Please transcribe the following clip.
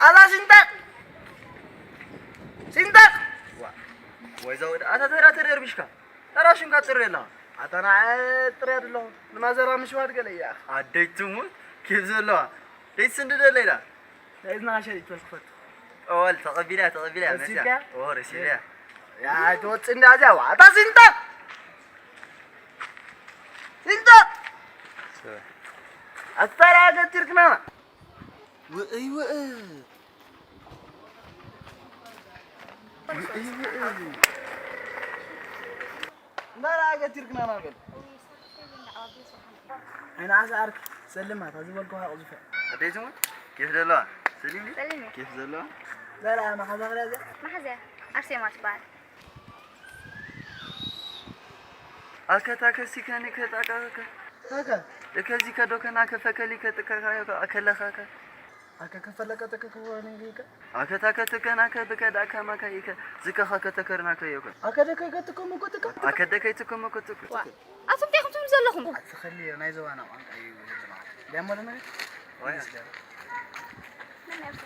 ኣታ ሲንጣቅ! ሲንጣቅ! ዋ፣ ወይ ዘውድ፣ ኣታ ተራ ተደርቢሽካ። ተራ ሽምካ ጥሪ የላ። ኣታ ንዓ ጥሪ ኣለኹ። ንማዘራ ምሽዋድ ገለ እያ። ኣደይ ትሙት፣ ኬፍ ዘለዋ። ደይ ስንዲ ደለይዳ። ናይ እዝና ሸሪጥ ወስክፈት። ኦል፣ ተቐቢላ፣ ተቐቢላ፣ መሲያ። ረሲብካ? ኦ፣ ረሲብያ። ያ፣ ትወጽእ እንዳ እዚያ፣ ዋ፣ ኣታ ሲንጣቅ! ሲንጣቅ! ኣታ ተራ ገቲርክናና። ውእይ፣ ውእይ። ውእይ፣ ውእይ። እንዳ ገቲርክናና በል። ኣይና ዓሳ ዓርኪ፣ ሰልማ፣ እታ ዝበልኩኻ ቅዝፈ። ኣደይ ስሙ? ኬፍ ዘለዋ? ሰሊም ድዩ? ሰሊም እዩ። ኬፍ ዘለዋ? ዘላ መሓዛ ክዳ እዚኣ? መሓዛ፣ ኣርሴማ ትበሃል። ኣከ ታከ ሲከኒ ከጣቃ ከ። ታከ። እከዚ ከዶ ከና ከፈከሊ ከጥካካዮ ከ ኣከለኻከ። ኣከ ከፈለቀ ተከከወኒ ከ። ኣከ ታከ ትከና ከ ብከዳ ከማካ ይከ ዝከኻ ከተከርና ከ ይከ። ኣከ ደከ ከትከሙ ኩትከ። ኣከ ደከ ትከሙ ኩትከ። ዋ፣ ኣቱም እንታይ ኢኹም ትብሉ ዘለኹም? ኣትኸልዮ፣ ናይ ዘባና ቋንቋ እዩ ዝብልና። ዲያሞ ለመደ? ወይ። ይስደር። መን ያብሰ?